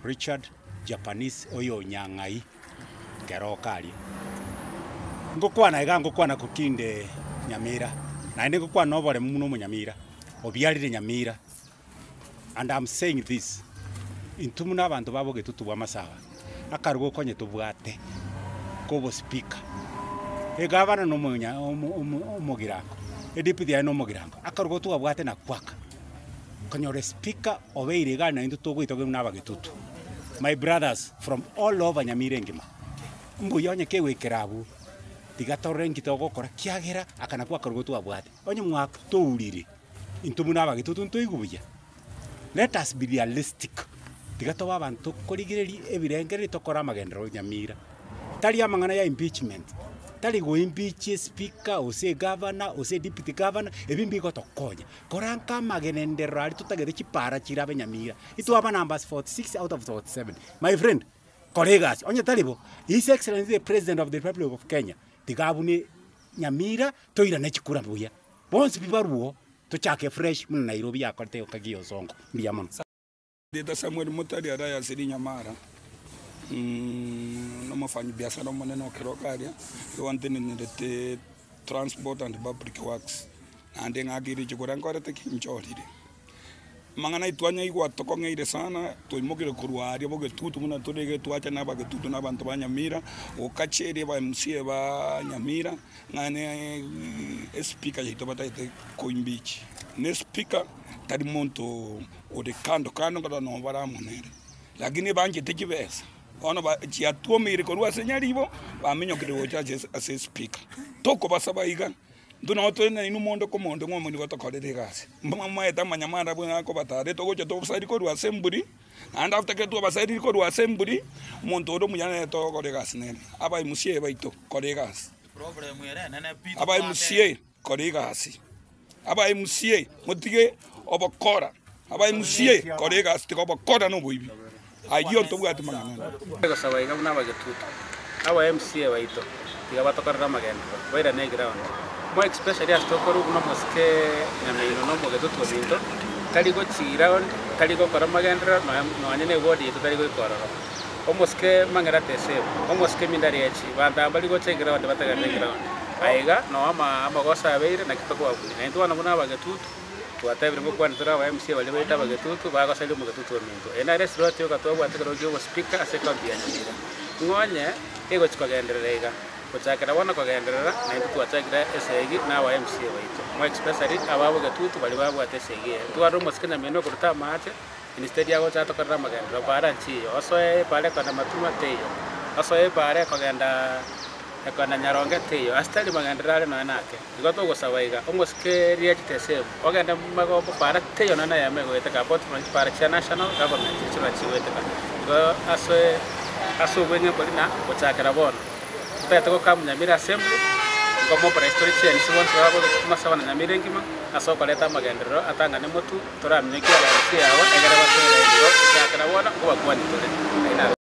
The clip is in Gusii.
Richard Japanese oyo Nyang'ai keroka aria. Ngokwana iga ngokwana kokinde Nyamira, naende ngokwana na oboremu buna omonyamira, obiarire Nyamira, and am saying this, intwe buna abanto ba bogetutu bwa Masaba, akarugo konye tobwate ka obospeaker, egavana na omonya omo omo omogirango, edepute yaye na omogirango, akarugo twabwate nakwo aka. Konyora espeaker obeire igaa naintwe togoita buna abagetutu. My brothers from all over Nyamira engima, mbuya onye kegoikera abwo, tiga torore nki togokora kiagera aka nakwo akarugo twabwate. Onye mwatourire, intwe buna abagetutu ntoigwe buya. Let us be realistic, tiga tobe abanto tokorigereria ebirengererio tokore amagenderero Nyamira. Tari amang'ana ya impeachment, tari go impeach espeaker, gose egavana, gose deputy governor, ebi mbigotokonya. Koranka amagenenderero aria totagete chipara chirabe nyamira, itwaba numbers 46 out of 47. My friend, kora egasi, onye tari bo, His Excellency the President of the Republic of Kenya, tiga abune nyamira toirane chikura buya. Bonsi pi barwo, tochake fresh buna Nairobi yakorete Okagia Osongo. Mbuya mono. Erieta Samuel Motari Araya ase Rinyamara, nomofanyibiasara omonene o Keroka aria, nigo ntenenerete Transport and Public Works, naende ng'akeire chikura nkorete ki? Nchorire. Amang'ana aye twanyaigwa tokong'eire sana, twaimokire korwa aria bogetutu buna tore iga twacha na abagetutu na abanto ba Nyamira, gokacheria aba MCA ba Nyamira, ng'a ne espeaker yaito batagete koimpeach. Na espeaker tari monto ore kando kando kata nonya bare amo nere, lakini ebanchete chibesa, bono ba chiatwomeire korwa ase nyaribo, baminyokire gocha ase ase espeaker. Tokobasaba iga, intwe nabo tore nainwe monto komonto ng'a omonto nigo tokorera egasi, mbaete amanyamanda buna akobatara togocha tobasari korwa ase emburi, naende after ekero twabasariri korwa ase emburi, omonto ore omuya nere togokora egasi nere. Aba MCA baito, kora egasi, aba MCA kora egasi. Aba MCA motige obokora, aba MCA kora egasi tiga obokora na oboibi, ayio ntobwati mang'ana ande. Gosaba iga buna abagetutu, aba MCA baito tiga batokorere amagenderero, bairane eground. More especially ase tokorwa buna omosike Nyamaino na omogetutu ominto, tari gochia ground, tari gokora amagenderero nonya nonya na eward yaito tari goika ororo. Omosike Mang'era Tesebo, omosike Mindari Echi, banto aba mbari gocha eground bategerere eground. Aiga noo ama amagoso abeire naki tokobaburia. Naintwe bono buna abagetutu, twatebire ngokwana tore aba MCA baria baito abagetutu, bagosaria omogetutu ominto. Eye nere eslot yoka twabwate ekero kia obospeaker ase ecounty ya Nyamira. Ng'a onye egochi kogenderera iga, gochakera bono kogenderera, naintwe twachakire esegi na aba MCA baito. More especially aba abogetutu baria babwate esegi eye. Ntwarore omosike Nyamira okoruta amache. Instead ya gocha atokorere amagenderero para nchiyo, osoe epara ekogenda Matunwa teiyo, osoe epara ekogenda ekogenda Nyaronge teiyo, ase tari magenderero are nonya nake. Igo togosaba iga, omosike riria chitesemu, ogende magombo para teiyo nonya na eyemo egoeteka apart from chipara chia national government echio nachi chigoeteka. Igo ase ase obweng'e mbori na gochakera bono. Totagete gokaa Nyamira Assembly, nkomopress tore chiensi bonsi babogetie chimasabo na Nyamira engima, ase okoreta amagenderero atang'ane motwe, Toraminyokie abarusia aba, egere basoere nigo gochakera bono nkobakwania tore. Ayio naro.